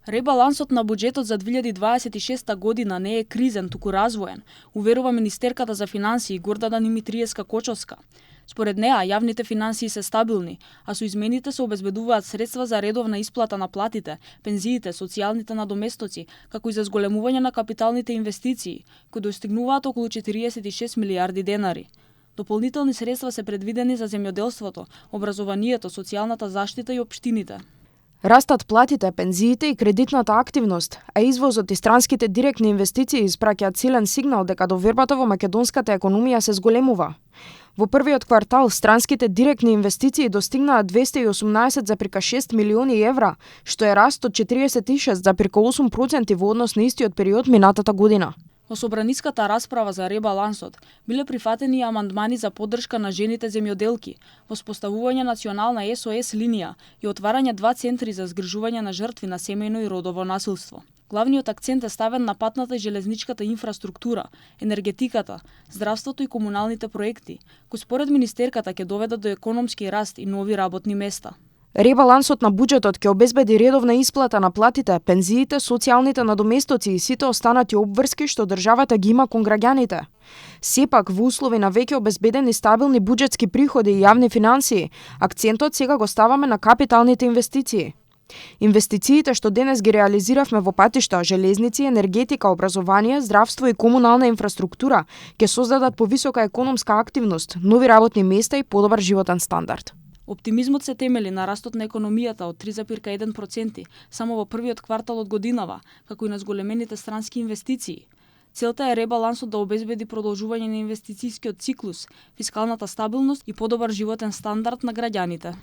Ребалансот на буџетот за 2026 година не е кризен, туку развоен, уверува министерката за финансии Гордана Димитриевска-Кочовска. Според неа, јавните финансии се стабилни, а со измените се обезбедуваат средства за редовна исплата на платите, пензиите, социјалните надоместоци, како и за зголемување на капиталните инвестиции, кои достигнуваат околу 46 милијарди денари. Дополнителни средства се предвидени за земјоделството, образованието, социјалната заштита и општините. Растат платите, пензиите и кредитната активност, а извозот и странските директни инвестиции испраќаат силен сигнал дека довербата во македонската економија се зголемува. Во првиот квартал странските директни инвестиции достигнаа 218,6 милиони евра, што е раст од 46,8% во однос на истиот период минатата година. Во собраниската расправа за ребалансот биле прифатени и амандмани за поддршка на жените земјоделки, воспоставување национална СОС линија и отварање 2 центри за згрижување на жртви на семејно и родово насилство. Главниот акцент е ставен на патната и железничката инфраструктура, енергетиката, здравството и комуналните проекти, кои според министерката ќе доведат до економски раст и нови работни места. Ребалансот на буџетот ќе обезбеди редовна исплата на платите, пензиите, социјалните надоместоци и сите останати обврски што државата ги има кон граѓаните. Сепак, во услови на веќе обезбедени стабилни буџетски приходи и јавни финансии, акцентот сега го ставаме на капиталните инвестиции. Инвестициите што денес ги реализиравме во патишта, железници, енергетика, образование, здравство и комунална инфраструктура ќе создадат повисока економска активност, нови работни места и подобар животен стандард. Оптимизмот се темели на растот на економијата од 3,1% само во првиот квартал од годинава, како и на зголемените странски инвестиции. Целта е ребалансот да обезбеди продолжување на инвестицијскиот циклус, фискалната стабилност и подобар животен стандард на граѓаните.